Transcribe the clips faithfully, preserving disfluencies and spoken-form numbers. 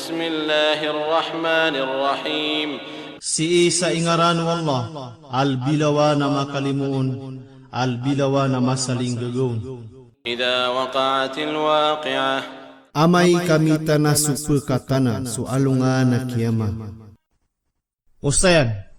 بسم الله الرحمن الرحيم. Sii sa ingaran o Allah, a lbilawan a makalimoon, a lbilawan a masalinggagaon. إذا وقعت الواقعة. Amay ka mitana so pkatana so alongan a kiyama. Osayan.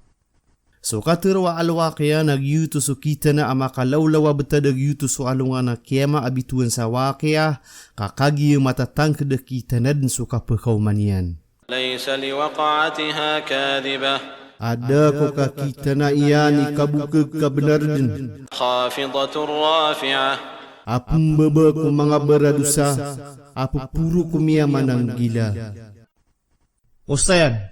So katharo a al-waqi'ah na giyoto so kitana a makalawlaw a btad a giyoto so alongan a kiyama a bitowan sa waqi'ah, ka kagiya matatangkd a kitana dn so kapkaoma niyan. ليس لوقعتها كاذبة. A da ko kakitana iyan i kabokg ka bnar dn. خافضة رافعة. A pmbaba ko manga baradosa, a pporo ko miyamananggila. Osayan.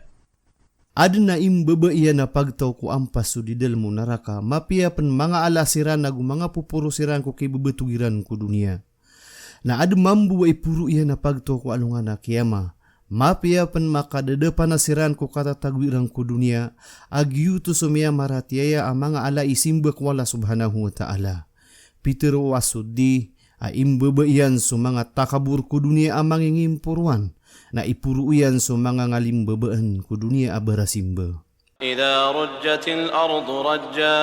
Adn a imbaba iyan a pagtaw ko ampas o di dalm o naraka, mapiya pn manga ala siran ago manga poporo siran ko kibabatogi ran ko doniya. Na adn mambo a iporo iyan a pagtaw ko alongan a kiyama, mapiya pn makadadapana siran ko katatagowi ran ko doniya, a giyoto so miyamaratiyaya a manga ala i simba ko Allah Subhanahu wa Ta'ala. Pitharo o As-Suddi, a imbaba iyan so manga takabor ko doniya a mangingimporoan, na iporo iyan so manga ngalimbabaan ko doniya a barasimba. إذا رجت الأرض رجا.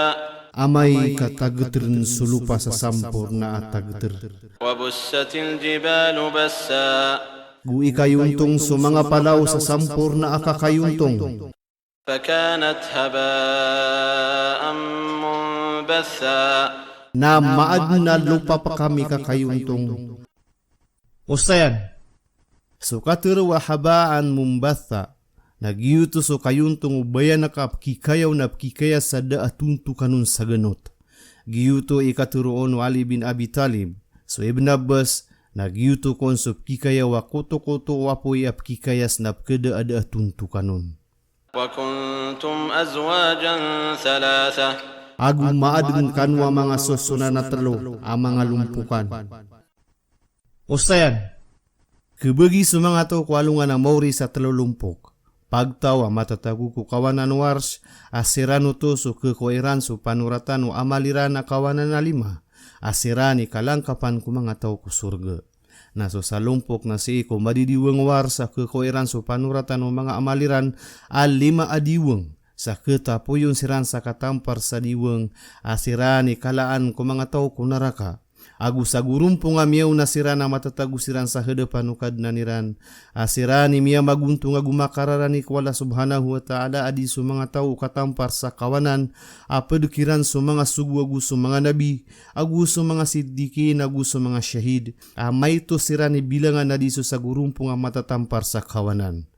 Amay ka tagtrn so lopa sa samporna a tagtr. وبست الجبال بسا. Go ikayontong so manga palaw sa samporna a kakayontong. فكانت هباء منبثا. Na maadn a lopa pkami kakayontong. Osayan. So katharo a haba'an munbatha, na giyoto so kayontong o bayan a kapkikayaw na pkikayas sa da a tontokan on sa ganot. Giyoto i katharo on o Ali bin Abi Talib, so Ibn Abbas, na giyoto kon so pkikayaw a kotokoto o apoy a pkikayas na pkada a da a tontokan on. وكنتم أزواجا ثلاثة. Ago maadn kano a manga sosonan a tlo a manga lompokan. Osayan. Khabagi so manga taw ko alongan a maori sa tlo lompok. Pagtaw a matatago ko kawanan o Arsh, a siran oto so khakowa iran so panoratan o amal iran a kawanan a lima, a siran i kalangkapan ko manga taw ko sorga. Na so salompok na sii ko madidiwang o Arsh a khakowa iran so panoratan o manga amal iran a lima a diwang, sa khatapoyon siran sa katampar sa diwang, a siran i kalaan ko manga taw ko naraka. Ago sa gorompong a miyaona siran a matatago siran sa hadapan o Kadnan iran, a siran i miyamagontong ago makararani ko Allah Subhanahu wa Ta'ala a di so manga taw o katampar sa kawanan, a pd kiran so manga sogo ago so manga nabi, ago so manga siddiqin, ago so manga shahid, a maito siran i bilangan a di so sa gorompong a matatampar sa kawanan.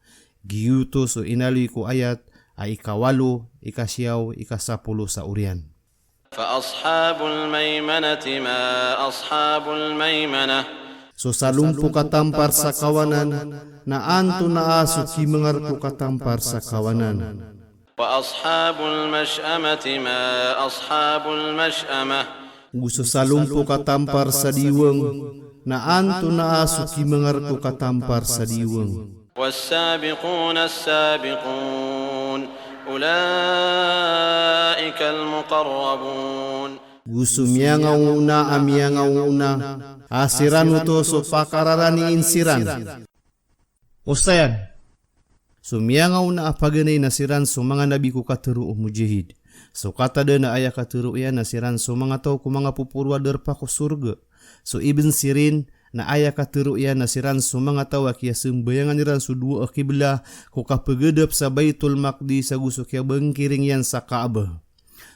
Giyoto so inaloy ko ayat a ikawalo, ikasiyaw, ikasapolo sa oriyan. فأصحاب الميمنة ما أصحاب الميمنة. So salompok a tampar sa kawanan, na antonaa so kimangarko katampar sa kawanan. وأصحاب المشأمة ما أصحاب المشأمة. Go so salompok a tampar sa diwang, na antonaa so kimangarko katampar sa diwang. والسابقون السابقون أولئك المقربون. Go so miyangaoona a miyangaoona, a siran oto so pakararaniin siran. Osayan. So miyangaoona a paganay na siran so manga nabi ko katharo o Mujahid. So Qatada na aya katharo iyan na siran so manga taw ko manga poporo a darpa ko sorga. So Ibn Sirin na aya katharo iyan na siran so manga taw a kiyasambayangan iran so dowa a qiblah ko kapagadap sa Baitul Maqdis ago so kiyabangkiring iyan sa Kaaba.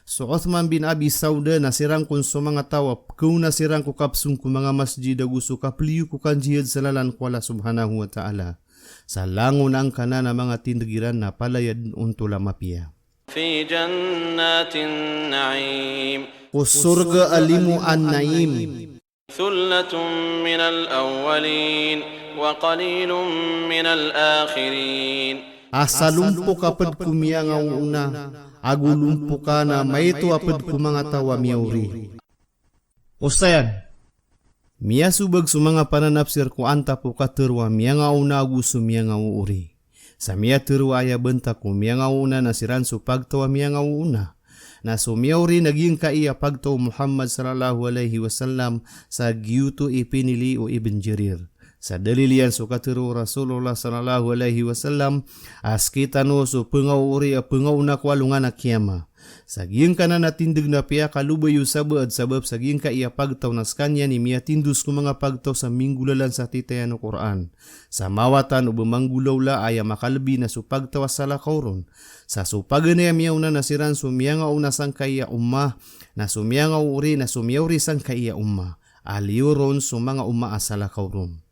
So Uthman bin Abi Sauda na siran kon so manga taw a pkaona siran ko kapsong ko manga masjid ago so kapliyo ko kanjihad sa lalan ko Allah Subhanahu wa Ta'ala. Sa langon angkanan a manga tindg iran na palaya dn ontol a mapiya. في جنات النعيم. Ko sorga a limo a Na'im. ثلة من الأولين وقليل من الآخرين. A salompok a pd ko miyangaoona, ago lompokan a maito a pd ko manga taw a miyaori. Osayan. Miyasobag so manga pananapsir ko antap o katharo a miyangaoona ago so miyangaoori. Sa miyatharo a aya banta ko miyangaoona na siran so pagtaw a miyangaoona. Na so miyaori na giyangkai a pagtaw o Muhammad sallallahu alaihi wasallam, sa giyoto i pinili o Ibn Jarir. Sa dalil iyan so katharo o Rasulullah sallallahu alaihi wasallam, a sktano so pngaori a pngaona ko alongan a kiyama. Sa giyangkanan a tindg na piyakalobay o sabaad sabap sa giyangkai a pagtaw na skaniyan i miyatindos ko manga pagtaw sa minggolalan sa titayan o Qur'an. Sa mawatan o ba manggolawla a aya makalbi na so pagtaw a salakaw ron. Sa so paganay a miyaona na siran so miyangaona sangkai a ummah, na so miyangaori na so miyaori sangkai a ummah. A liyo ron so manga ummah a salakaw ron.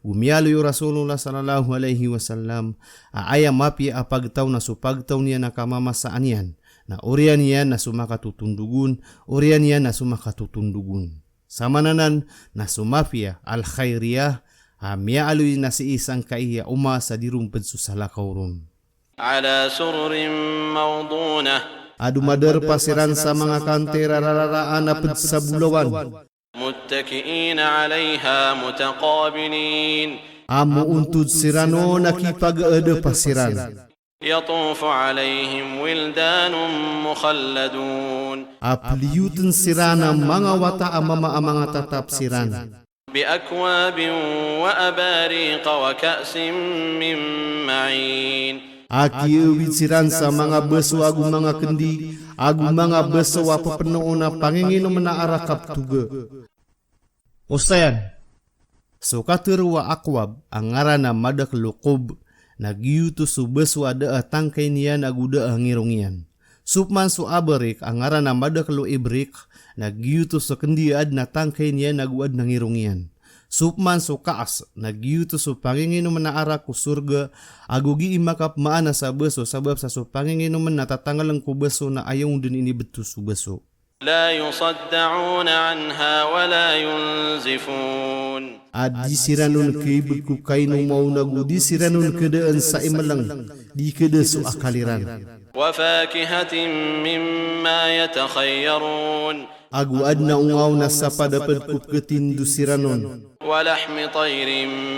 Go miyaaloy o Rasulullah sallallahu alaihi wasallam a aya mapiya a pagtaw na so pagtaw niyan a kamamasaan iyan, na oriyan iyan na so makatotondogon, oriyan iyan na so makatotondogon. Samananan na so mapiya, al-khairiyah, a miyaaloy na sii sangkai a ummah sa di ron pd so salakaw ron. على سرر موضونة. A domadarpa siran sa manga kanti rararaan a pd sa bolawan. متكئين عليها متقابلين. A moontod siran on a kipagaadapa siran. يطوف عليهم ولدان مخلدون. A pliyotn siran a manga wata a mama a manga tatap siran. بأكواب وأباريق وكأس من معين. A kiyaawid siran sa manga baso ago manga kndi, ago manga baso a ppnoon a panginginomn a arak a ptoga. Osayan, so katharo a akwab a ngaran a madakl o qub, na giyoto so baso a da a tangkai niyan ago da a ngirong iyan. So pman so abrik a ngaran a madakl o ibrik, na giyoto so kndi a adn a tangkai niyan ago adn a ngirong iyan. So pman so kaas, na giyoto so panginginomn a arak ko sorga, ago gii makapmaana sa baso sabap sa so panginginomn a tatanglng ko baso na aya on dn inibto so baso. لا يصدعون عنها ولا ينزفون. A di siran on khaibg ko kainom on ago di siran on khadaan sa imlng, di khada so akal iran. وفاكهة مما يتخيرون. Ago adn a onga on a sapada pd ko pkhatindog siran on. ولحم طير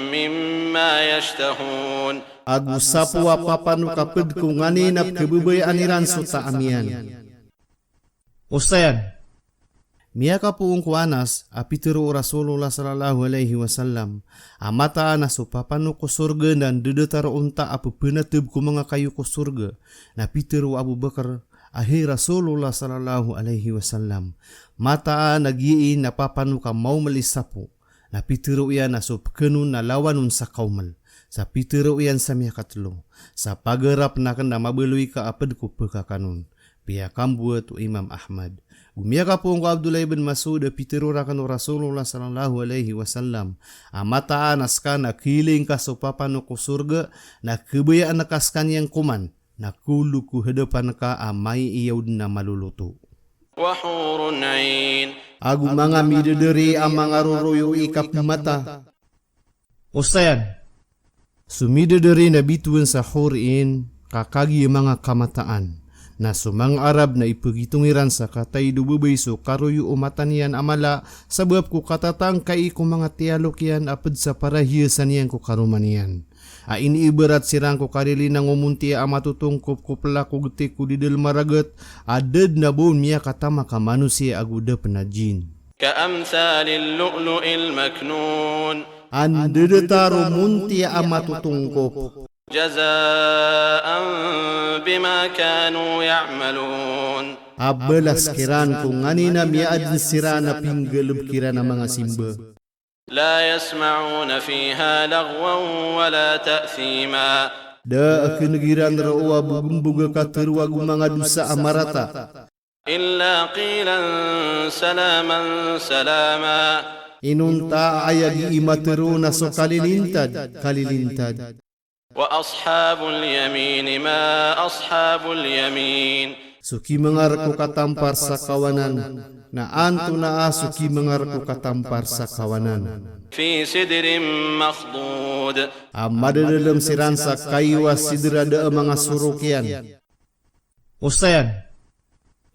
مما يشتهون. Ago sapowa papanok a pd ko nganin a pkhababayaan iran so taam iyan. Osayan, miyakapoon ko Anas a pitharo o Rasulullah sallallahu alaihi wasallam a mataan a so papanok ko sorga na ndadatar o onta a pphanatb ko manga kayo ko sorga. Na pitharo o Abu Bakr a, hay Rasulullah sallallahu alaihi wasallam, mataan a giyai na papanok a maoml i sapo. Na pitharo iyan a so pkhan on na lawan on sa kaoml. Sa pitharo iyan sa miyakatlo, sa pagarapn akn a mabaloy ka a pd ko pkhakan on. Piyakambowat o Imam Ahmad. Go miyakapoon ko Abdullah ibn Mas'ud a pitharo rakn o Rasulullah sallallahu alaihi wasallam a mataan a ska na khailay ngka so papanok ko sorga, na khabayaan ka skaniyan koman, na khaolog ko hadapan ka a maiiyaw dn a maloloto. وحور عين. Ago manga midadari a manga roroy o ikapmata. Osayan, so midadari na bitowan sa hur in, ka kagiya manga kamataan. Na so manga Arab na ipagitong iran sa kataid o babay so karoyo o mata niyan a mala, sabap ko katatangkai ko manga tiyalok iyan a pd sa parahiyasan iyan ko karoma niyan. A iniibarat siran ko kalilinang o montiya a matotongkop ko plak o gti ko didal maragat, a da dn a ba on miyakatamak a manosiya ago da pn a jinn. كأمثال اللؤلؤ المكنون. A ndadatar o montiya a matotongkop. جزاء بما كانوا يعملون. A balas kiran ko nganin a miyaadn siran a pinggalbk iran a manga simba. لا يسمعون فيها لغوا ولا تأثيما. Da a khneg iran roo a bogbog a katharo ago manga dosa a marata. إلا قيلا سلاما سلاما. Inonta a aya gii matharo na so kalilintad, kalilintad. وأصحاب اليمين ما أصحاب اليمين. So kimangar ko katampar sa kawanan, na antonaa so kimangar ko katampar sa kawanan. في سدر مخضود. A madadalm siran sa kayo a sidr a da a manga sorok iyan. Osayan,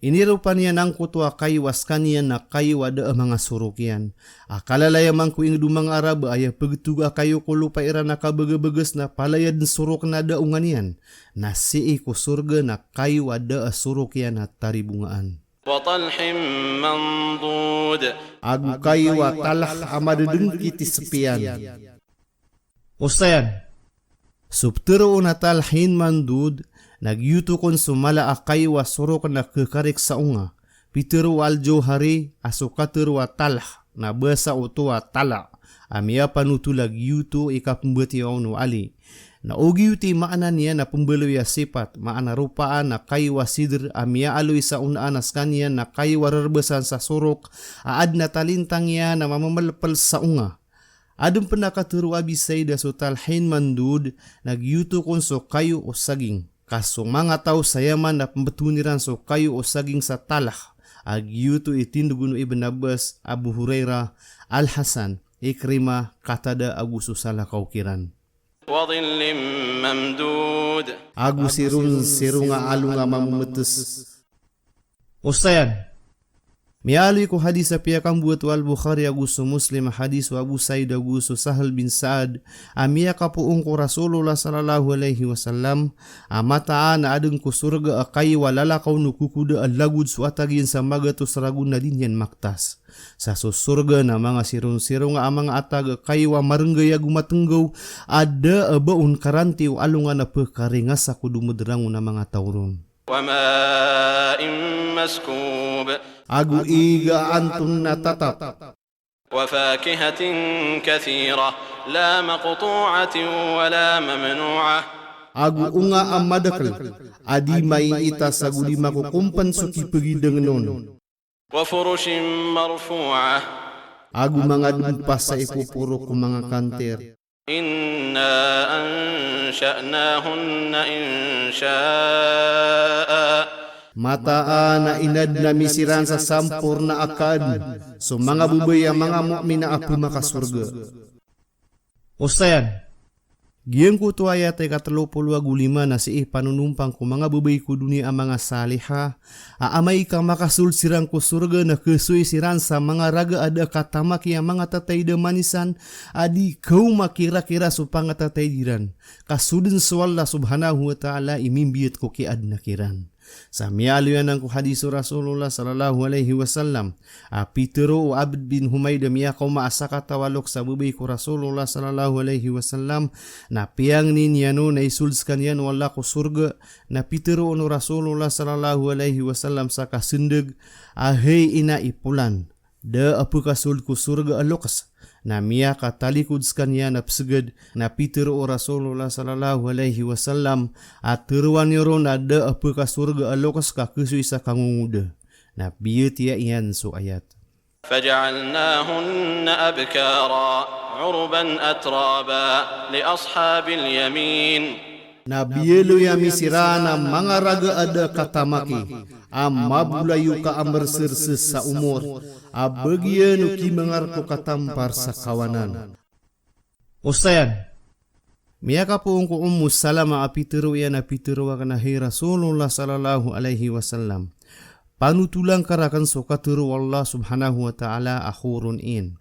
iniropa niyan angkoto a kayo a skaniyan na kayo a da a manga sorok iyan. A kalalayaman ko ingd o manga Arab a aya pagtog a kayo ko lopa iran a kabagabagas na palaya dn sorok na da a onga niyan. Na sii ko sorga na kayo a da a sorok iyan a taribongaan. وطلح منضود. Ago kayo a talh a madadngkit i sp iyan. Osayan, so ptharoon a talhin mandud, na giyoto kon so mala a kayo a sorok na khakarik sa onga. Pitharo o Al-Jawhari a so katharo a talh na basa oto a tala, a miyapanotol a giyoto i kapmbatiya on o Ali. Na o giyoto i maana niyan na pmbaloy a sipat, maana ropaan a kayo a sidr a miyaaloy sa onaan a skaniyan na kayo a rarbasan sa sorok, a adn a talintang iyan a mamamalpal sa onga. Adn pn a katharo o Abi Said a so talhin mandud, na giyoto kon so kayo o saging. Ka so manga taw sa Yaman na pmbtoon iran so kayo o saging sa talh, a giyoto i tindg on o Ibn Abbas, Abu Hurairah, Al-Hasan, Ikrimah, Qatada ago so salakaw kiran. وظل ممدود. Ago siron sirong a along a mamomts. Osayan, miyaaloy ko hadis a piyakambowat o Al-Bukhari ago so Muslim, a hadis o Abu Said ago so Sahl bin Sa'ad, a miyakapoon ko Rasulullah sallallahu alaihi wasallam, a mataan a adn ko sorga a kayo a lalakaw o kokoda a lagod so atag iyan sa magatos ragon na di niyan maktas. Sa so sorga na manga sirong-sirong a manga atag a kayo a marnggay ago matnggaw, a da a ba on karanti o alongan a pkaringasa ko domdrangon a manga taw ron. وماء مسكوب. Ago ig a antonaa a tatap. وفاكهة كثيرة لا مقطوعة ولا ممنوعة. Ago onga a madakl, a di maiitas ago di makokompn so kipagidangn on. وفرش مرفوعة. Ago manga dn pasa ipoporo ko manga kantir. إنا أنشأناهن إنشاء. Mataan a inadn ami siran sa samporna a kaadn, so manga babay a manga mu'mina a pmakasorga. Osayan, giyangkoto a ayat a ikatlo polo ago lima na sii panonompang ko manga babay ko doniya a manga saliha, a amay ka makasold siran ko sorga na khasoy siran sa manga raga a da katamaki a manga tataid a manisan, a di kaoma kirakira so pangatataid iran. Ka so dn so Allah subhanahu wa ta'ala i mimbiyat ko kiyaadna kiran. Sa miyaaloy anan ko hadis o Rasulullah sallallahu alaihi wasallam, a pitharo o Abd bin Humayd a miyakaoma a sakataw a loks a babay ko Rasulullah sallallahu alaihi wasallam, na piyangni niyan on a isold skaniyan o Allah ko sorga, na pitharo on o Rasulullah sallallahu alaihi wasallam sa kasndg, a hay ina i polan, da a pkasold ko sorga a loks. Na miyakatalikod skaniyan a psgad, na pitharo o Rasulullah sallallahu alaihi wasallam, a tharoa niyo ron a da a pkasorga a loks ka khasoy sa kangongoda. Na biyatiya iyan so ayat. فجعلناهن أبكارا عربا أترابا لأصحاب اليمين. Na biyaloy ami siran a manga raga a da katamaki, a mabolayoka a mrsrs sa omor, a bagiyan o kimangar ko katampar sa kawanan. Osayan, miyakapoon ko Ummu Salama a pitharo iyan a pitharo akn a hay Rasulullah sallallahu alaihi wasallam, panotolan ka rakn so katharo o Allah subhanahu wa ta'ala a hurun 'in.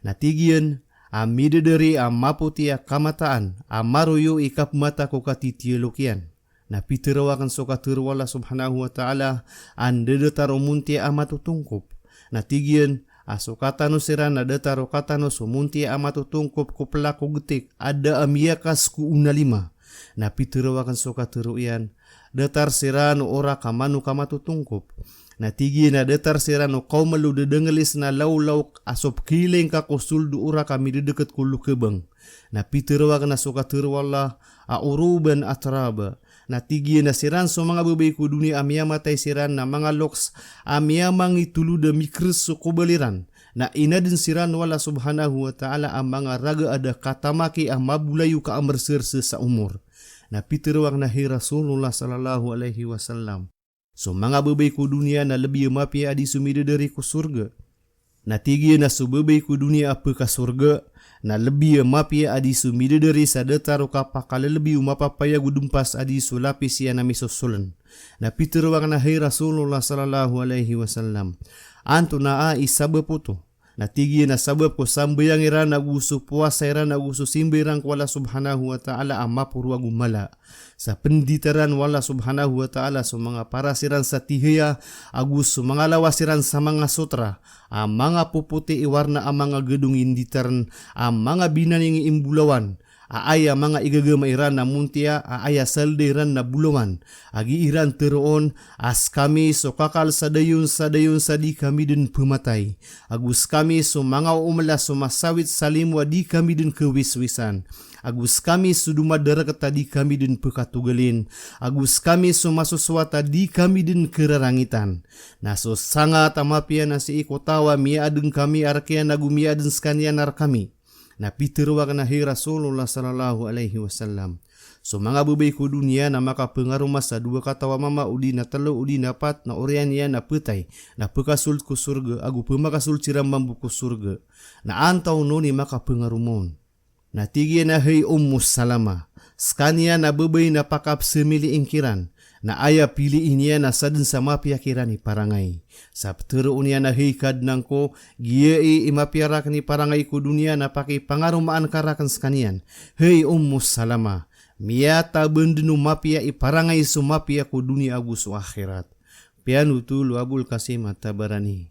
Na tig iyan a midadari a mapoti a kamataan a maroyo i kapmata ko katitiyalok iyan. Na pitharo akn so katharo o Allah subhanahu wa ta'ala a ndadatar o montiya a matotongkop. Na tig iyan a so katano siran na datar o katano so montiya a matotongkop ko plak o gtik a da a miyakas ko ona lima. Na pitharo akn so katharo iyan, datar siran o orak a manok a matotongkop. Na tig iyan a datar siran o kaomal o dadanglis na lawlaw a so pkhailay ngka ko sold o orak a midadkt ko lokabang. Na pitharo akn a so katharo o Allah a uruban atraba. Na tig iyan a siran so manga babay ko doniya a miyamatay siran na manga loks a miyamangitolod a mikrs so kobal iran. Na inadn siran o Allah subhanahu wa ta'ala a manga raga a da katamaki a mabolayoka a mrsrs sa omor. Na pitharo akn a hay Rasulullah sallallahu alaihi wasallam, so manga babay ko doniya na lbi a mapiya a di so midadari ko sorga. Na tig iyan a so babay ko doniya a pkasorga na lbi a mapiya a di so midadari sa datar o kapakalbi o mapapayag o dmpas a di so lapis iyan a misosoln. Na pitharo akn a hay Rasulullah sallallahu alaihi wasallam, antonaa i sabap oto? Na tig iyan a sabap ko sambayang iran ago so powasa iran ago so simba iran ko Allah subhanahu wa ta'ala a maporo ago mala. Sa pnditaran o Allah subhanahu wa ta'ala so manga paras iran sa tihaya ago so manga lawas iran sa manga sotra a manga popoti i warna a manga gadong i nditarn a manga binaning i imbolawan a aya manga igagama iran na montiya, a aya salda iran na bolawan, a gii ran teroon a sekami so kakal sa dayon sa dayon sa di kami den pematay, ago sekami so manga omelas so masawit sa limo a di kami den kewiswisan, ago sekami so domadaraket a di kami den pekatogalin, ago sekami so masosowat a di kami den kerarangitan. Na so sangat a mapiya na sii ko taw a miyaaden kami a rekiyan ago miyaaden sekaniyan a rekami. Na pitero aken a hay Rasulullah sallallahu alaihi wasallam, so manga babay ko doniya na makapengaroma sa dowa kataw a mama odi na telo odi na pat na oriyan iyan na petay, na pekasold ko sorga, ago pemakasold siran mambo ko sorga. Na antaw non i makapengaroma on? Na tig iyan a hay Ummu Salama, sekaniyan a babay na pakapsemiliing kiran, na aya pilii niyan na saden sa mapiya kiran i parangay. Sa petero iyan a hay Kadnan ko, giyai i mapiya raken i parangay ko doniya na pakipangaromaan ka raken sekaniyan. Hay Ummu Salama, miyataben den o mapiya i parangay so mapiya ko doniya ago so akhirat. Piyanotol o Abul Qasim At-Tabarani.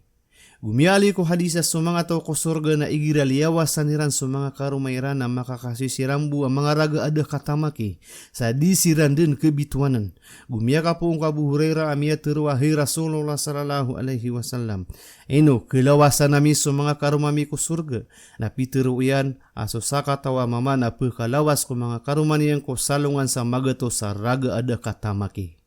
Go miyaaloy ko hadis a so manga taw ko sorga na igira liyawasan iran so manga karoma iran a makakasisi rambo a manga raga a da katamaki, sa di siran den kebitowanen. Go miyakapoon ko Abu Hurairah a miyatero a hay Rasulullah sallallahu alaihi wasallam, ino kelawasan ami so manga karoma mi ko sorga? Na pitero iyan a so sakataw a mama na pekalawas ko manga karoma niyan ko salongan sa magatos a raga a da katamaki.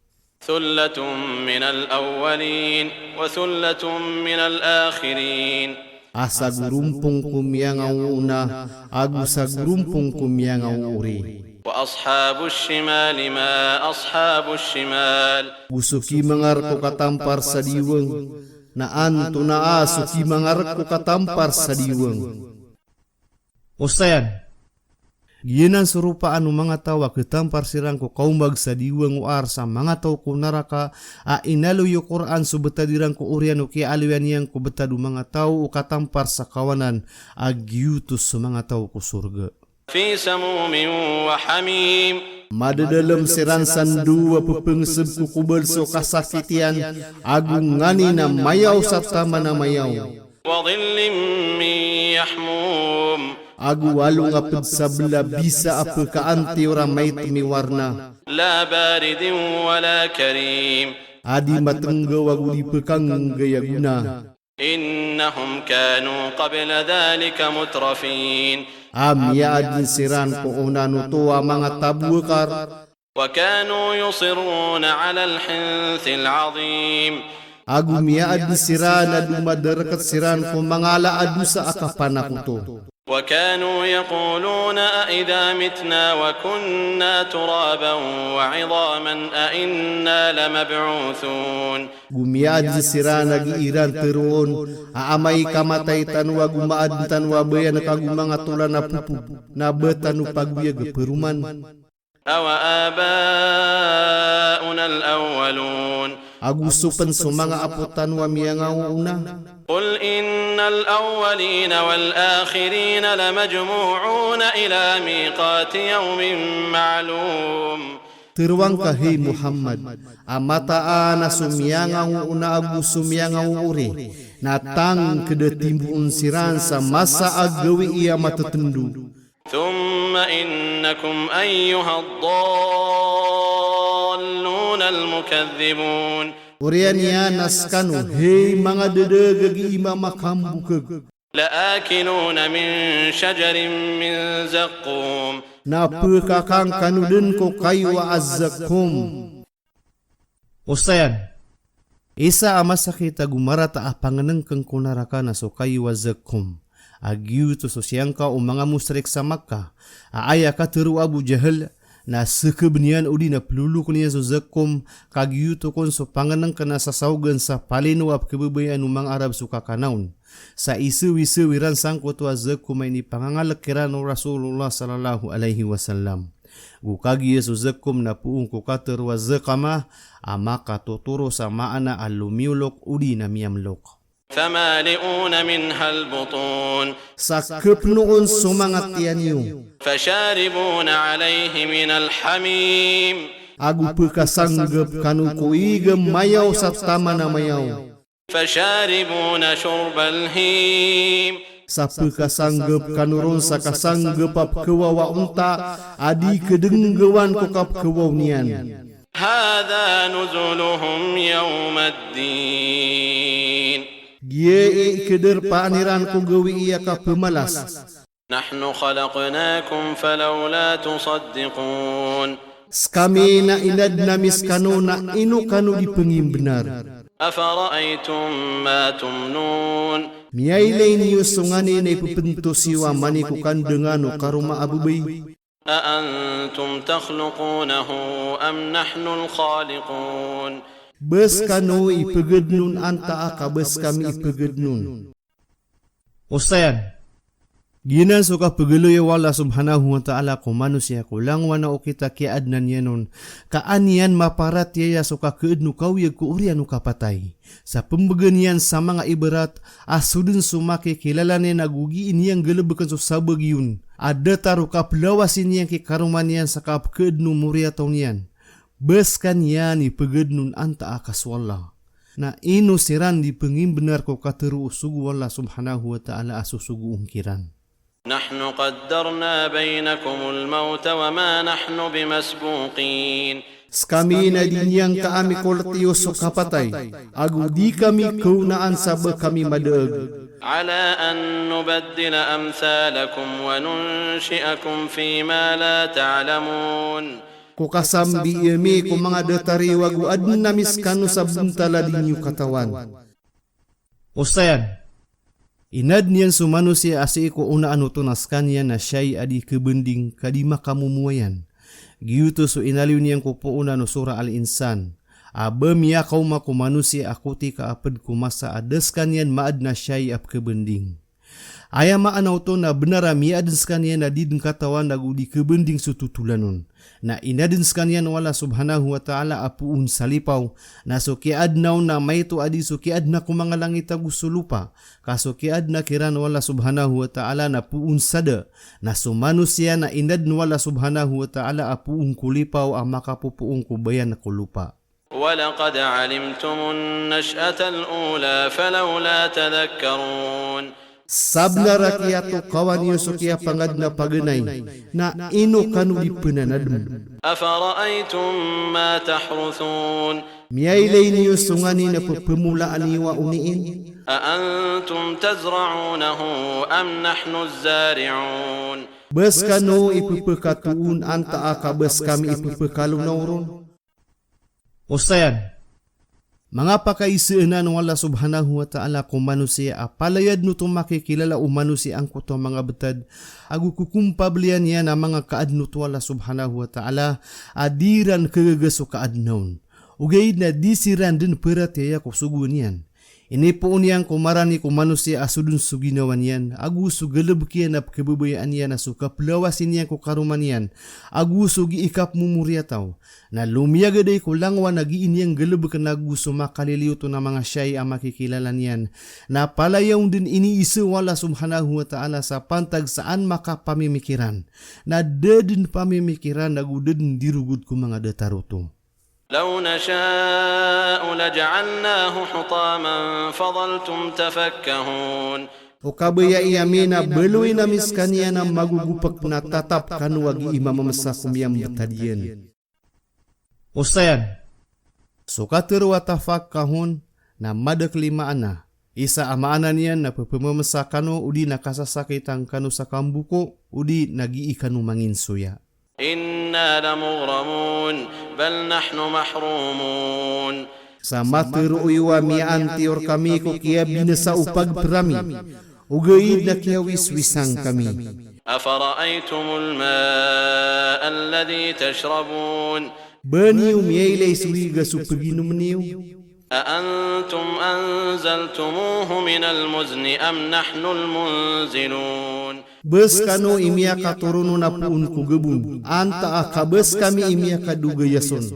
ثلة من الأولين وثلة من الآخرين. A sagorompong ko miyangaoona, ago sagorompong ko miyangaoori. وأصحاب الشمال ما أصحاب الشمال. Go so kimangarek ko katampar sa diwang, na antonaa so kimangarek ko katampar sa diwang? Osayan. Giyanan so ropaan o manga taw a ketampar siran ko kaombag sa diwang o ar sa manga taw ko naraka, a inaloy o Qur'an so betad iran ko oriyan o kiyaaloyan iyan ko betad o manga taw o katampar sa kawanan, a giyoto so manga taw ko sorga. في سموم وحميم. Madadalem siran sa ndo a pepengeseb ko kobal so kasakit iyan, ago nganin a mayaw sa taman a mayaw. وظل من يحموم. Ago alonga ped sa bela bisa a pekaantiyor a maitem i warna. لا بارد ولا كريم. A di matenggaw ago di pekanggay a gona. إنهم كانوا قبل ذلك مترفين. A miyaaden siran ko onan oto a manga taboakar. وكانوا يصرون على الحنث العظيم. Ago miyaaden siran a domadareket siran ko manga ala a dosa a kapanakoto. وكانوا يقولون أإذا متنا وكنا ترابا وعظاما أإنا لمبعوثون. Go miyaaden siran a gii ran teroon a amay ka matay tano ago maaden tano a bayan ka go manga tolan a popo, na ba tano pagoyag a peroman. أو آباؤنا الأولون. Ago so pen so manga apo tano a miyangaoona. قل إن الأولين والآخرين لمجموعون إلى ميقات يوم معلوم. Teroang ka, hay Muhammad, a mataan a so miyangaoona ago so miyangaoori na tangked a timboon siran sa masa a gawii a matetendo. ثم إنكم أيها الضالون المكذبون. Oriyan iyan a sekano, hay manga dadagagi i mamakambokeg. لآكلون من شجر من زقوم. Na pekakan kano den ko kayo a zakkum. Osayan. Isa a masakit ago marata a pangenengken ko naraka na so kayo a zakkum. A giyoto so siyangka o manga mushrik sa Makkah, a aya katero o Abu Jahl, na sekeben iyan odi na peloloken iyan so zakkum, ka giyoto kon so pangenengken a sasaogan sa palino a pekebabayaan o manga Arab so kakana on. Sa isawisawi ran sangkoto a zakkum a inipangangalek kiran o Rasulullah sallallahu alaihi wasallam. Go kagiya so zakkum na poon ko katero a zakama, a makatotoro sa maana a lomiyolok odi na miyamlok. فمالئون منها البطون. Sa kepenoon so manga tiyan iyo. فشاربون عليه من الحميم. Ago pekasanggep kano ko ig a mayaw sa taman a mayaw. فشاربون شرب الهيم. Sa pkasanggp kano ron sa kasanggp a pkhawa o onta a di kdnggawan ko kapkhawa on iyan. هذا نزلهم يوم الدين. Giya i kdrpaan iran ko gawii a kapmalas. نحن خلقناكم فلولا تصدقون. Skami na inadn ami skano na ino kano di pngimbnar. أفرأيتم ما تمنون. Miyailay niyo so nganin a ipphntosiyo a mani ko kandngan o karoma a babay. أأنتم تخلقونه أم نحن الخالقون. Ba skano i pgdn on antaa ka ba skami i pgdn on. Osayan. Giyanan so kapgaloya o Allah subhanahu wa ta'ala ko manosiya ko langowan a okit a kiyaadnan iyan on, ka an iyan maparatiyaya so kakhaadn o kawiyag ko oriyan o kapatay. Sa pmbgan iyan sa manga ibarat a so dn so makikilala niyan ago gii niyan galbkn so sabagi on a datar o kaplawasi niyan ki karoma niyan sa kapkhaadn o moriyataw niyan. Ba skaniyan i pgdn on antaa ka so Allah. Na ino siran di pngimbnar ko katharo o sogo o Allah subhanahu wa ta'ala a sosogoon kiran. نحن قدرنا بينكم الموت وما نحن بمسبوقين. Skami na di niyan ka ami koltiyo so kapatay, ago di kami kaonaan sa ba kami madaag. على أن نبدل أمثالكم وننشئكم فيما لا تعلمون. Ko kasambii ami ko manga datar iyo ago adn ami skano sa bntal a di niyo katawan. Osayan. Inadn iyan so manosiya a sii ko onaan oto na skaniyan na shayi a di khabnding ka di makamomowayan. Giyoto so inaloy niyan ko poon o Surah Al-Insan a ba miyakaoma ko manosiya a kotika a pd ko masa a da skaniyan maadn a shayi a pkhabnding. Aya maana oto na bnar a miyaadn skaniyan a di dn katawan ago di khabnding so totolan on. Na inadn skaniyan o Allah subhanahu wa ta'ala a poon sa lipaw, na so kiyaadna on na maito a di so kiyaadna ko manga langit ago so lopa, ka so kiyaadna kiran o Allah subhanahu wa ta'ala na poon sa da, na so manosiya na inadn o Allah subhanahu wa ta'ala a poon ko lipaw a makapopoon ko bayan ko lopa. ولقد علمتم النشأة الأولى فلولا تذكرون. Sabnar a kiyatokawan iyo so kiyapangadn a paganay, na ino kano di pnanadm. أفرأيتم ما تحرثون. Miyailay niyo so nganin a pphamolaan iyo a oniin. أأنتم تزرعونه أم نحن الزارعون. Ba skano i pphakatoon antaa ka ba skami i pphakalonaw ron. Osayan. Manga pakaisaan o Allah subhanahu wa ta'ala ko manosiya a palaya dn oto makikilala o manosiya angkoto a manga btad, ago kokompabliyan iyan a manga kaadn oto o Allah subhanahu wa ta'ala a di iran khagaga so kaadna on. Ogaid na di siran dn paratiyaya ko sogoan iyan. Inipoon iyan ko marani ko manosiya a so dn so ginawa niyan, ago so galbk iyan a pkhababayaan iyan a so kaplawasi niyan ko karoma niyan, ago so gii kapmomoriyataw. Na lomiyagaday ko langowan a gii niyan galbkn ago so makaliliyo oto na manga shayi a makikilala niyan. Na palaya on dn iniisa o Allah subhanahu wa ta'ala sa pantag sa an makapamimikiran. Na da dn pamimikiran ago da dn di rogod ko manga datar oto. لو نشاء لجعلناه حطاما فظلتم تفكهون. O kabayai ami na baloyin ami skaniyan a magogopk na tatap kano a gii mamamsa ko miyambtad iyan. Osayan. So katharo a tafakkahun na madakl i maana. Isa a maana niyan na pphamamsa kano odi na kasasakitan kano sa kamboko odi na gii kano manginsoya. إنا لمغرمون بل نحن محرومون. Sa matharo iyo a miyaantiyor kami ko kiyabinasa o pagpr ami, ogaid na kiyawiswisan kami. أفرأيتم الماء الذي تشربون. Ba niyo miyailay so iga so paginomn iyo? أأنتم أنزلتموه من المزن أم نحن المنزلون. Ba skano i miyakatoron on a poon ko gabon, antaa ka ba skami i miyakadogaya son.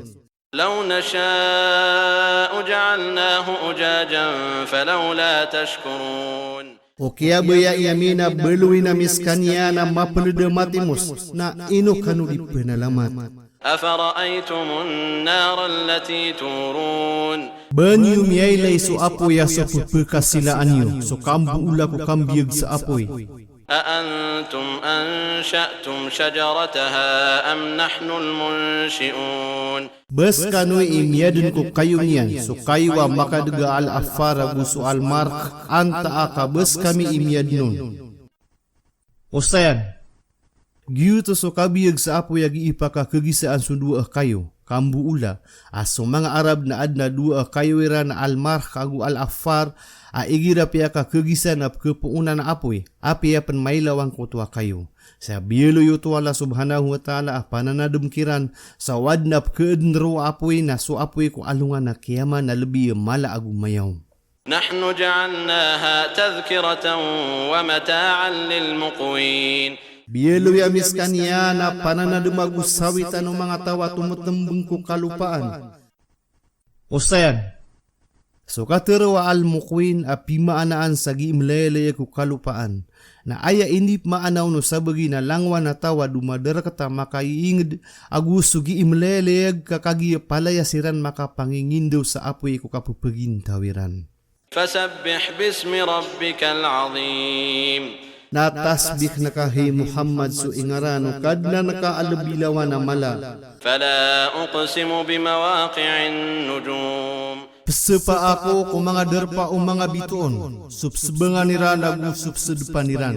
لو نشاء جعلناه أجاجا فلولا تشكرون. O kiyabayai ami na baloyin ami skaniyan a mapnd a matimos, na ino kano di pnalamat. أفرأيتم النار التي تورون. Ba niyo miyailay so apoy a so pepekasilaan iyo, so kamboola ko kambiyag sa apoy. أأنتم أنشأتم شجرتها أم نحن المنشئون. Ba sekano i miyaden ko kayo niyan, so kayo a makadeg a al-afar ago so al-markh, antaa ka ba sekami i miyaden on. Osayan, giyoto so kabiyag sa apoy a gii pakakagisaan so dowa a kayo, kamboola, a so manga Arab na aden a dowa a kayo iran a al-markh ago al-afar, a igira piyakagisan a pekepoonan a apoy, apiya pen mailawan ko oto a kayo. Sa biyaloy oto o Allah subhanahu wa ta'ala a pananadem kiran, sa o aden a pekeeden roo a apoy na so apoy ko alongan a kiyama na lebi a mala ago mayaw. نحن جعلناها تذكرة ومتاعا للمقوين. Biyaloy ami sekaniyan a pananadem ago sawitan o manga taw a tometembeng ko kalopaan. Osayan, so katero a al-muqwin a pimaanaan sa gii melayalayag ko kalopaan. Na aya inimaana on o sabagi na langowan a taw a domadareket a makaiinged ago so gii melayalayag ka kagiya palaya siran makapangingindaw sa apoy ko kapepegintaw iran. فسبح باسم ربك العظيم. Na tasbihen ka, hay Muhammad, so ingaran o Kadnan ka a lebi lawan a mala. فلا أقسم بمواقع النجوم. Pesepaa ako ko manga darpa o manga bitoon, so pesebangan iran ago so pesedepan iran.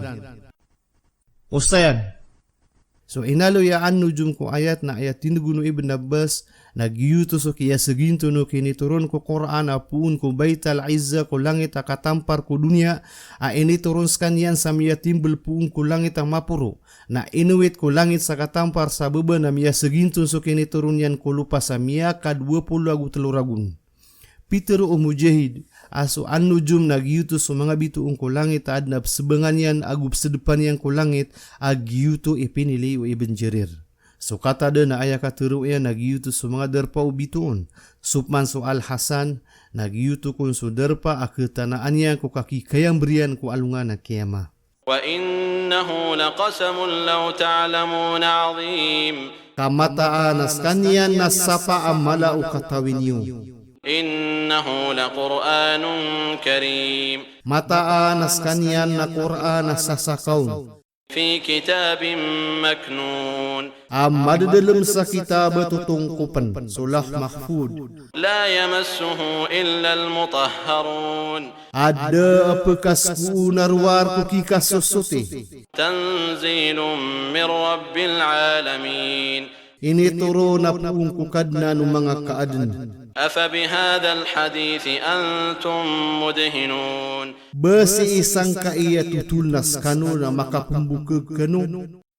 Osayan, so inaloy a an-nujum ko ayat na aya tindeg on o Ibn Abbas, na giyoto so kiyaseginto o kinitoron ko Qur'an a poon ko Baital Izzah ko langit a katampar ko doniya, a initoron sekaniyan sa miyatimbel poon ko langit a maporo, na inowit ko langit sa katampar sa baba na miyaseginto so kinitoron iyan ko lopa sa miyakadowa polo ago telo ragon. Pitero o Mujahid a so an-nujum na giyoto so manga bitoon ko langit a aden a pesebangan iyan ago pesedepan iyan ko langit, a giyoto i pinilay o Ibn Jarir. So Qatada na aya katero iyan na giyoto so manga darpa o bitoon. So pman so Al-Hasan na giyoto kon so darpa a ketanaan iyan ko kakikayamberiyan ko alongan a kiyama. وإنه لقسم لو تعلمون عظيم. Ka mataan a sekaniyan na sapa a mala o katawi niyo. إنه لقرآن كريم. Mataan a sekaniyan na Qur'an a sasakaw. في كتاب مكنون. A madedelem sa kitab a totongkopen, so Lawh Mahfudh. لا يمسه إلا المطهرون. A da a pekasko on a rowar ko kikasosoti. تنزيل من رب العالمين. Initoron a poon ko Kadnan o manga kaaden. أفبهذا الحديث أنتم مدهنون. Ba sii sangkai a totol na sekano na makapembokeg kano.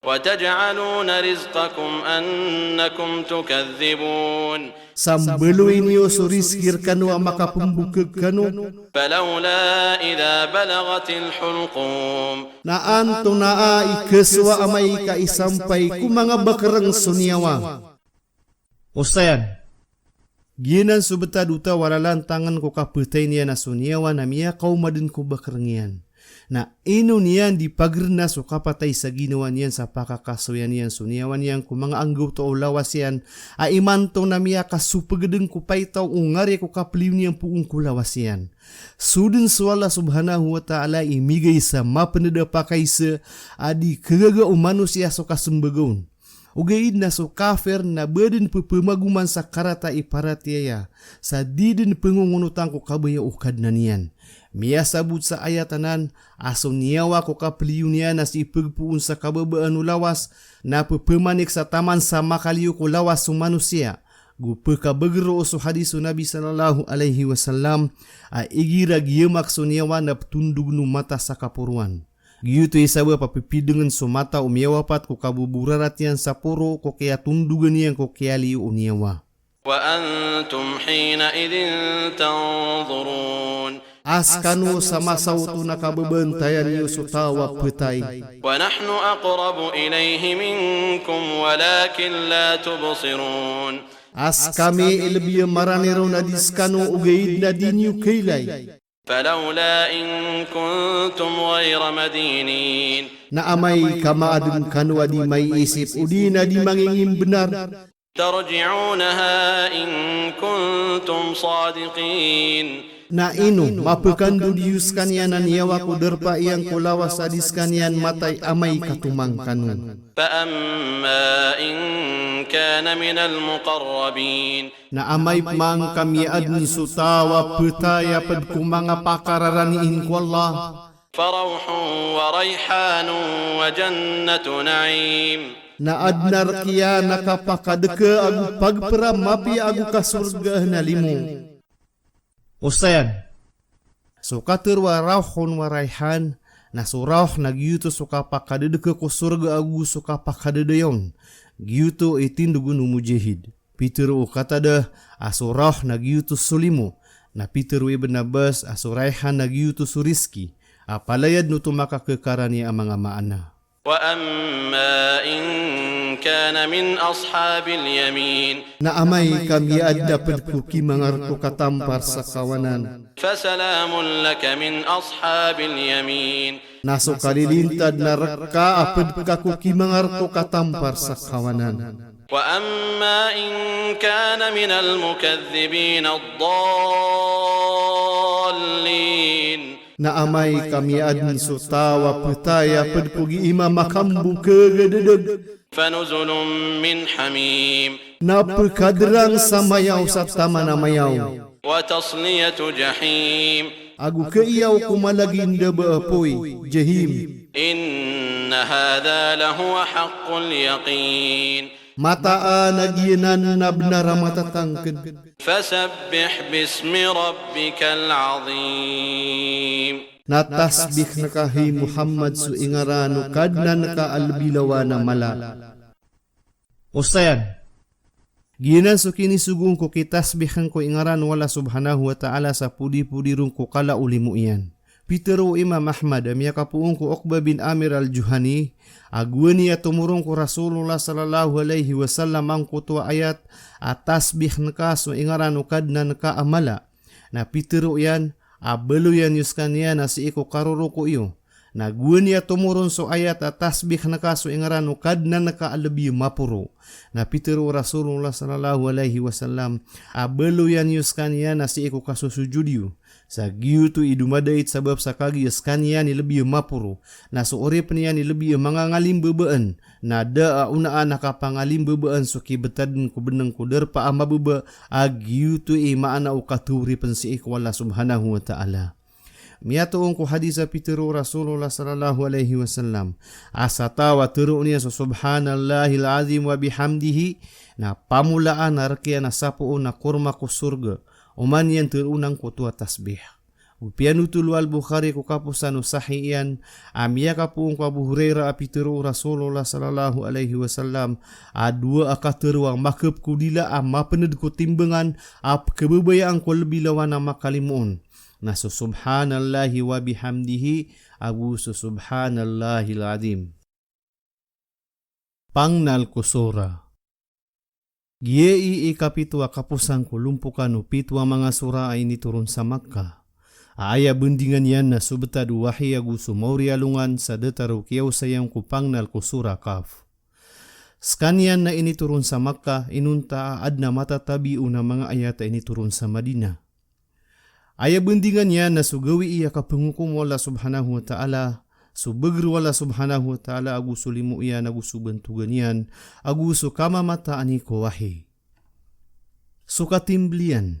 وتجعلون رزقكم أنكم تكذبون. Sa mbaloy niyo so rizki rekano a makapembokeg kano. فلولا إذا بلغت الحلقوم. Na antonaa i kesowa amay ka isampay ko manga bakereng so niyawa. Osayan, giyanan so betad o taw a lalantangen ko kapetay niyan a so niyawa na miyakaoma den ko bakereng iyan. Na ino niyan di pagerena so kapatay sa ginawa niyan sa pakakasoya niyan so niyawa niyan ko manga anggawta o lawas iyan, a imanto na miyakasopeg den ko paitaw o ngari ko kapeliyo niyan poon ko lawas iyan. So den so Allah subhanahu wa ta'ala i migay sa mapened a pakaisa a di kegaga o manosiya so kasembag on. Ogaid na so kafir na ba den pepemagoman sa karata i paratiyaya, sa di den pengongonotan ko kabaya o Kadnan iyan. Miyasabot sa ayat anan a so niyawa ko kapeliyo niyan a sii pegpoon sa kababaan o lawas, na pepemanik sa taman sa makaliyo ko lawas so manosiya. Go pekabeger o so hadis o Nabi sallallahu alaihi wasallam, a igira giyamak so niyawa na petondogen o mata sa kaporoan. Giyoto i sabap a pepidengen so mata o miyawapat ko kaboborarat iyan sa poro ko kiyatondogen iyan ko kiyaliyo o niyawa. وأنتم حينئذ تنظرون. A sekano sa masa oto na kabebantayan iyo so taw a petay. ونحن أقرب إليه منكم ولكن لا تبصرون. A sekami i lebi a marani ron a di sekano ogaid na di niyo kailay. فلولا إن كنتم غير مدينين. Na amay ka maaden kano a di maiisip odi na di mangingimbenar. ترجعونها إن كنتم صادقين. Na ino mapkandod iyo skaniyan a niyawa ko darpa iyan ko lawas a di skaniyan matay amay ka tomang kano? فأما إن كان من المقربين. Na amay pman ka miyaadn so taw a pthay a pd ko manga pakararaniin ko Allah. فروح وريحان وجنة نعيم. Na adn a rk iyan a kapakadka ago pagpra a mapiya ago kasorgaan a limo. Osayan. So katharo a rawhun wa rayhan, na so rawh na giyoto so kapakadadka ko sorga ago so kapakadadayawn. Giyoto i tindg on o Mujahid. Pitharo o Qatadah a so rawh na giyoto so limo, na pitharo o Ibn Abbas a so rayhan na giyoto so rizki, a palaya dn oto makakhakarani a manga maana. وأما إن كان من أصحاب اليمين. Na amay ka miyaadn a pd ko kimangark o katampar sa kawanan. فسلام لك من أصحاب اليمين. Na so kalilintad na rk a pd ka ko kimangark o katampar sa kawanan. وأما إن كان من المكذبين الضالين. Na amay ka miyaadn so taw a pthay a pd ko gii mamakambo khagadadg. فنزل من حميم. Na pkhadrang sa mayaw sa taman a mayaw. وتصلية جحيم. Ago khaiyaw ko malagindaba a apoy, Jahim. إن هذا لهو حق اليقين. Mataan a giyanan na bnar a matatangkd. فسبح باسم ربك العظيم. Na tasbihn ka, hay Muhammad, so ingaran o Kadnan ka a lbi lawan a mala. Osayan. Giyanan so kinisogoon ko kitasbihn ko ingaran o Allah Subhanahu wa Ta'ala sa podi-podi ron ko kala o limo iyan. Pitharo o Imam Ahmad a miyakapoon ko Uqbah bin Amir Al-Juhani a gowani a tomoron ko Rasulullah sallallahu alaihi wasallam angkoto a ayat a tasbihn ka so ingaran o Kadnan ka a mala. Na pitharo iyan a baloyan iyo skaniyan a sii ko karoroko iyo. Na gowani a tomoron so ayat a tasbihn ka so ingaran o Kadnan ka a lbi maporo. Na pitharo o Rasulullah sallallahu alaihi wasallam a baloyan iyo skaniyan a sii ko kasosojod iyo. Sa giyoto i domadait sabap sa kagiya skaniyan i lbi maporo. Na so oripn iyan i lbi mangangalimbabaan. Na da a onaan a kapangalimbabaan so kibtadn ko bnng ko darpa a mababa a giyoto i maana o kathoripn sii ko Allah Subhanahu wa Ta'ala. Miyatoon ko hadis a pitharo o Rasulullah sallallahu alaihi wasallam a sa taw a tharoon iyan so Subhanallahil azim wa bihamdihi, na pamolaan a rk iyan a sapoon a korma ko sorga, oman iyan tharoon angkoto a tasbih. Go piyanothol o Al-Bukhari ko kaposan o Sahih iyan a miyakapoon ko Abu Hurairah a pitharo o Rasulullah sallallahu alaihi wasallam a dowa a katharo a makapkodila a mapnd ko timbangan a pkhababayaan ko lbi lawan a makalimoon. Na so Subhanallahi wa bihamdihi ago so Subhanallahil azim. Pangnal ko sura. Giyai i kapito a kaposan ko lompokan o pito a manga sura a initoron sa Makkah. A aya bndingan iyan na so btad o wahi ago so maori a alongan sa datar o kiyaosayan ko pangnal ko sura Qaf. Skaniyan na initoron sa Makkah, inonta a adn a matatabi on a manga ayat a initoron sa Madinah. Aya bndingan iyan na so gawii a kapngokom o Allah Subhanahu wa Ta'ala, so bagr o Allah Subhanahu wa Ta'ala ago so limo iyan ago so bantogan iyan, ago so kamamataan i ko wahi. So katimbl iyan.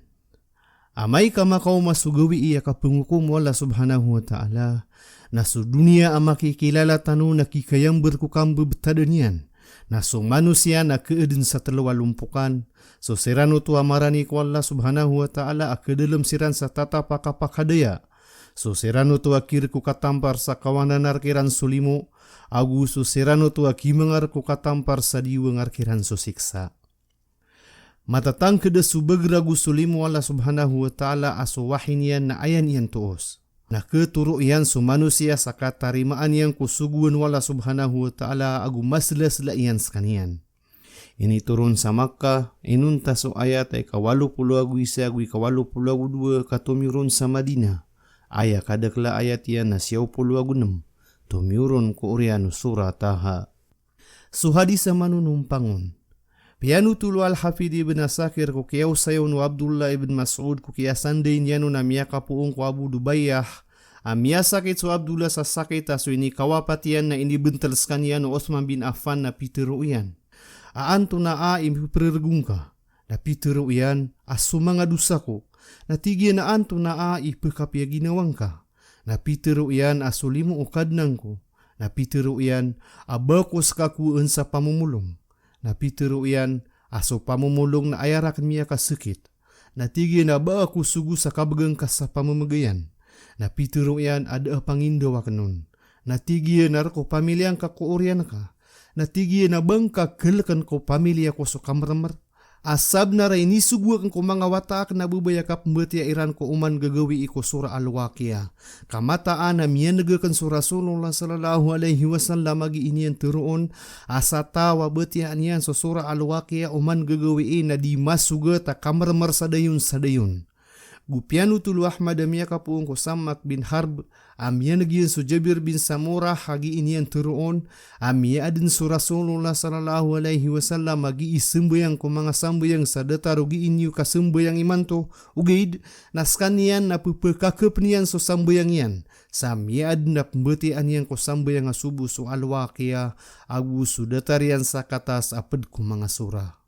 Amay ka makaoma so gawii a kapngokom o Allah Subhanahu wa Ta'ala, na so doniya a makikilala tano na kikayambar ko kambabtadan iyan, na so manosiya na kaadn sa tlo a lompokan, so siran oto a marani ko Allah Subhanahu wa Ta'ala a kadalm siran sa tatap a kapakadaya, so siran oto a khirk ko katampar sa kawanan a rk iran so limo, ago so siran oto a khimangark ko katampar sa diwang a rk iran so siksa. Matatangkd a so bagr ago so limo o Allah Subhanahu wa Ta'ala a so wahi niyan na aya niyan toos. Na khatoro iyan so manosiya sa katarimaan iyan ko sogoan o Allah Subhanahu wa Ta'ala ago maslasla iyan skaniyan. Initoron sa Makkah, inonta so ayat a ikawalo polo ago isa ago ikawalo polo ago dowa ka tomiyoron sa Madinah. Aya kadakl a ayat iyan na siyaw polo ago nem, tomiyoron ko oriyan o Surah Taha. So hadis a manonompang on. Piyanothol o Al-Hafidh ibn Asakir ko kiyaosayon o Abdullah ibn Mas'ud ko kiyasanday niyan on a miyakapoon ko Abu Dubayyah a miyasakit so Abdullah sa sakit a so inikawapat iyan na inibentol sekaniyan o Uthman bin Affan na pitero iyan a antonaa i peperereg o ngka? Na pitero iyan a so manga dosa ko. Na tig iyan a antonaa i pekapiya ginawa ngka? Na pitero iyan a so limo o Kadnan ko. Na pitero iyan a ba ko seka koen sa pamomolong. Na pitero iyan a so pamomolong na aya raken miyakasekit. Na tig iyan a ba ko sogo sa kabegan ka sa pamemegayan. Na pitero iyan a da a pangindaw aken on. Na tig iyan a reko pamiliya ngka ko oriyan ka. Na tig iyan a ba ngka keleken ko pamiliya ko so kamermer. A sabenar a inisogo aken ko manga wata aken a babay a kapembatiya iran ko oman gagawii ko Surah Al-Waqiah. Ka mataan a miyaneg aken so Rasulullah sallallahu alaihi wasallam a gii niyan teroon a sa taw a batiyaan iyan so Surah Al-Waqiah oman gagawii na di masogat a kamermer sa dayon sa dayon. Go piyanothol o Ahmad a miyakapoon ko Sammak bin Harb a miyaneg iyan so Jabir bin Samurah a gii niyan teroon a miyaaden so Rasulullah sallallahu alaihi wasallam a gii sembayang ko manga sambayang sa datar o gii niyo kasembayang imanto, ogaid na sekaniyan na pepekakepen iyan so sambayang iyan sa miyaaden a pembatiyaan iyan ko sambayang a sobo so Al-Waqiah ago so datar iyan sa katas a ped ko manga surah.